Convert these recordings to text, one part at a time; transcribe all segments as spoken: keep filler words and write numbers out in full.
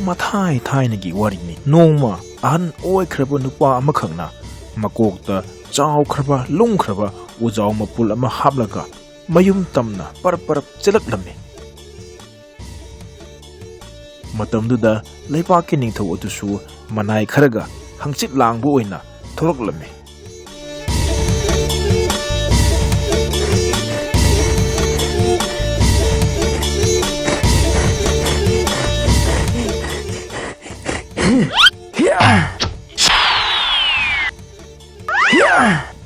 ꯃꯊꯥꯏ ꯊꯥꯏꯅꯒꯤ ꯋꯥꯔꯤꯅꯤ꯫ ꯅꯣꯡꯃ ꯑꯍꯟ ꯑꯣꯏꯈ꯭ꯔꯕ ꯅꯨꯄꯥ ꯑꯃꯈꯛꯅ ꯃꯀꯣꯛꯇ ꯆꯥꯎꯈ꯭ꯔꯕ, ꯂꯨꯝꯈ꯭ꯔꯕ ꯎꯖꯥꯎ ꯃꯄꯨꯜ ꯑꯃ ꯍꯥꯞꯂꯒ ꯃꯌꯨꯝ ꯇꯝꯅ ꯄꯔꯞ ꯄꯔꯞ ꯆꯦꯜꯂꯛꯂꯝꯃꯤ꯫ ꯃꯇꯝꯗꯨꯗ ꯂꯩꯕꯥꯛꯀꯤ ꯅꯤꯡꯊꯧ ꯑꯗꯨꯁꯨ ꯃꯅꯥꯏ ꯈꯔꯒ ꯍꯪꯆꯤꯠ ꯂꯥꯡꯕ ꯑꯣꯏꯅ ꯊꯣꯛꯂꯛꯂꯝꯃꯤ꯫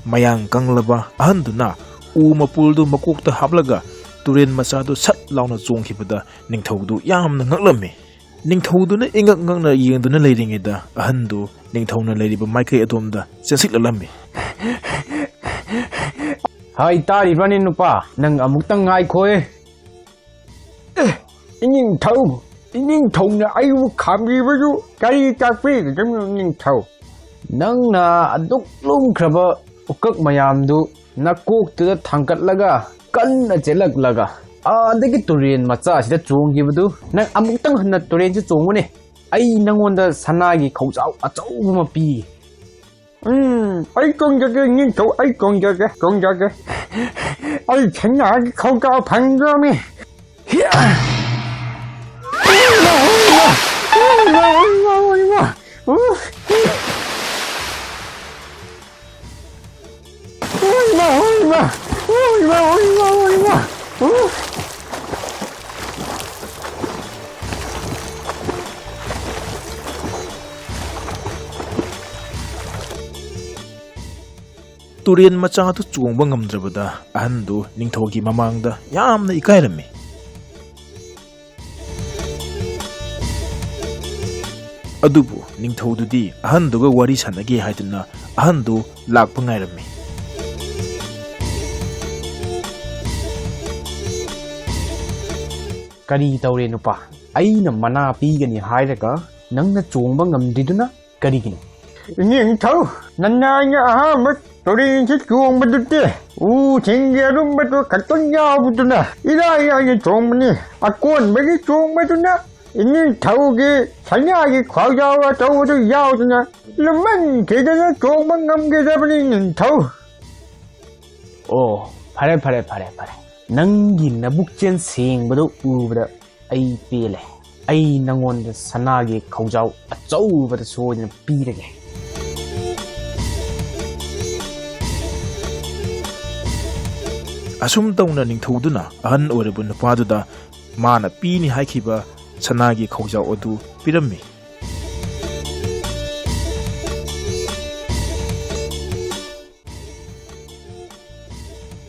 ꯃꯌꯥꯡ ꯀꯪꯂꯕ ꯑꯍꯟꯗꯨꯅ ꯎ ꯃꯄꯨꯜꯗꯨ ꯃꯀꯣꯛꯇ ꯍꯥꯞꯂꯒ ꯇꯨꯔꯦꯟ ꯃꯆꯥꯗꯨ ꯁꯠ ꯂꯥꯎꯅ ꯆꯣꯡꯈꯤꯕꯗ ꯅꯤꯡꯊꯧꯗꯨ ꯌꯥꯝꯅ ꯉꯛꯂꯝꯃꯤ꯫ ꯅꯤꯡꯊꯧꯗꯨꯅ ꯏꯉꯛ ꯉꯛꯅ ꯌꯦꯡꯗꯨꯅ ꯂꯩꯔꯤꯉꯩꯗ ꯑꯍꯟꯗꯨ ꯅꯤꯡꯊꯧꯅ ꯂꯩꯔꯤꯕ ꯃꯥꯏꯀꯩ ꯑꯗꯣꯝꯗ ꯆꯦꯟꯁꯤꯜꯂꯛꯂꯝꯃꯤ꯫ ꯍꯥꯏ, ꯇꯥꯔꯤꯕ꯭ꯔꯥꯅꯦ ꯅꯨꯄꯥ? ꯅꯪ ꯑꯃꯨꯛꯇꯪ ꯉꯥꯏꯈꯣꯍꯦ꯫ ꯑꯦ, ꯏꯅꯤꯡꯊꯧ, ꯏꯅꯤꯡꯊꯧꯅ ꯑꯩꯕꯨ ꯈꯥꯝꯕꯤꯕꯗꯨ ꯀꯔꯤ ꯇꯥꯛꯄꯤꯒꯗꯕꯅꯣ, ꯏꯅꯤꯡꯊꯧ? ꯅꯪꯅ ꯑꯗꯨꯛ ꯂꯨꯝꯈ꯭ꯔꯕ ꯎꯀꯛ ꯃꯌꯥꯝꯗꯨ ꯅꯀꯣꯛꯇꯨꯗ ꯊꯥꯡꯒꯠꯂꯒ ꯀꯟꯅ ꯆꯦꯜꯂꯛꯂꯒ ꯑꯥꯗꯒꯤ ꯇꯨꯔꯦꯟ ꯃꯆꯥ ꯑꯁꯤꯗ ꯆꯣꯡꯈꯤꯕꯗꯨ, ꯅꯪ ꯑꯃꯨꯛꯇꯪ ꯍꯟꯅ ꯇꯨꯔꯦꯟꯁꯤ ꯆꯣꯡꯉꯨꯅꯦ꯫ ꯑꯩ ꯅꯪꯉꯣꯟꯗ ꯁꯅꯥꯒꯤ ꯈꯧꯖꯥꯎ ꯑꯆꯧꯕ ꯑꯃ ꯄꯤ꯫ ꯎꯝ, ꯑꯩ ꯆꯣꯡꯖꯒꯦ, ꯅꯤꯡꯊꯧ, ꯑꯩ ꯆꯣꯡꯖꯒꯦ, ꯆꯣꯡꯖꯒꯦ꯫ ꯑꯩ ꯁꯅꯥꯒꯤ ꯈꯧꯖꯥꯎ ꯐꯪꯗ꯭ꯔꯃꯤ꯫ ꯇꯨꯔꯦꯟ ꯃꯆꯥꯗꯨ ꯆꯣꯡꯕ ꯉꯝꯗ꯭ꯔꯕꯗ ꯑꯍꯟꯗꯨ ꯅꯤꯡꯊꯧꯒꯤ ꯃꯃꯥꯡꯗ ꯌꯥꯝꯅ ꯏꯀꯥꯏꯔꯝꯃꯤ꯫ ꯑꯗꯨꯕꯨ ꯅꯤꯡꯊꯧꯗꯨꯗꯤ ꯑꯍꯟꯗꯨꯒ ꯋꯥꯔꯤ ꯁꯥꯟꯅꯒꯦ ꯍꯥꯏꯗꯨꯅ ꯑꯍꯟꯗꯨ ꯂꯥꯛꯄ ꯉꯥꯏꯔꯝꯃꯤ꯫ ꯀꯔꯤ ꯇꯧꯔꯦ ꯅꯨꯄꯥ? ꯑꯩꯅ ꯃꯅꯥ ꯄꯤꯒꯅꯤ ꯍꯥꯏꯔꯒ ꯅꯪꯅ ꯆꯣꯡꯕ ꯉꯝꯗ꯭ꯔꯤꯗꯨꯅ ꯀꯔꯤꯒꯤꯅꯣ? ꯏꯅꯦ ꯅꯤꯡꯊꯧ, ꯅꯅꯥꯏꯅ ꯑꯍꯥꯟꯕ ꯇꯨꯔꯦꯟꯁꯤ ꯆꯣꯡꯕꯗꯨꯗꯤ ꯎꯁꯤꯡꯒꯤ ꯑꯔꯨꯝꯕꯗꯨ ꯈꯛꯇꯪ ꯌꯥꯎꯕꯗꯨꯅ ꯏꯔꯥꯏ ꯂꯥꯏꯅ ꯆꯣꯡꯕꯅꯤ꯫ ꯑꯀꯣꯟꯕꯒꯤ ꯆꯣꯡꯕꯗꯨꯅ ꯏꯅꯤꯡꯊꯧꯒꯤ ꯁꯅꯥꯒꯤ ꯈꯧꯖꯥꯎ ꯑꯆꯧꯕꯗꯨ ꯌꯥꯎꯗꯅ ꯂꯨꯝꯃꯟꯈꯤꯗꯅ ꯆꯣꯡꯕ ꯉꯝꯈꯤꯗꯕꯅꯤ, ꯅꯤꯡꯊꯧ꯫ ꯑꯣ, ꯐꯔꯦ, ꯐꯔꯦ, ꯐꯔꯦ, ꯐꯔꯦ꯫ ꯅꯪꯒꯤ ꯅꯕꯨꯛꯆꯦꯟ ꯁꯦꯡꯕꯗꯨ ꯎꯕꯗ ꯑꯩ ꯄꯦꯜꯂꯦ꯫ ꯑꯩ ꯅꯪꯉꯣꯟꯗ ꯁꯅꯥꯒꯤ ꯈꯧꯖꯥꯎ ꯑꯆꯧꯕꯗ ꯁꯣꯏꯗꯅ ꯄꯤꯔꯒꯦ꯫ ꯑꯁꯨꯝ ꯇꯧꯅ ꯅꯤꯡꯊꯧꯗꯨꯅ ꯑꯍꯟ ꯑꯣꯏꯔꯕ ꯅꯨꯄꯥꯗꯨꯗ ꯃꯥꯅ ꯄꯤꯅꯤ ꯍꯥꯏꯈꯤꯕ ꯁꯅꯥꯒꯤ ꯈꯧꯖꯥꯎ ꯑꯗꯨ ꯄꯤꯔꯝꯃꯤ꯫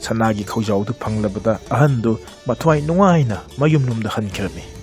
ꯁꯅꯥꯒꯤ ꯈꯧꯖꯥꯎꯗꯨ ꯐꯪꯂꯕꯗ ꯑꯍꯟꯗꯨ ꯃꯊ꯭ꯋꯥꯏ ꯅꯨꯡꯉꯥꯏꯅ ꯃꯌꯨꯝꯂꯣꯝꯗ ꯍꯟꯈ꯭ꯔꯝꯃꯤ꯫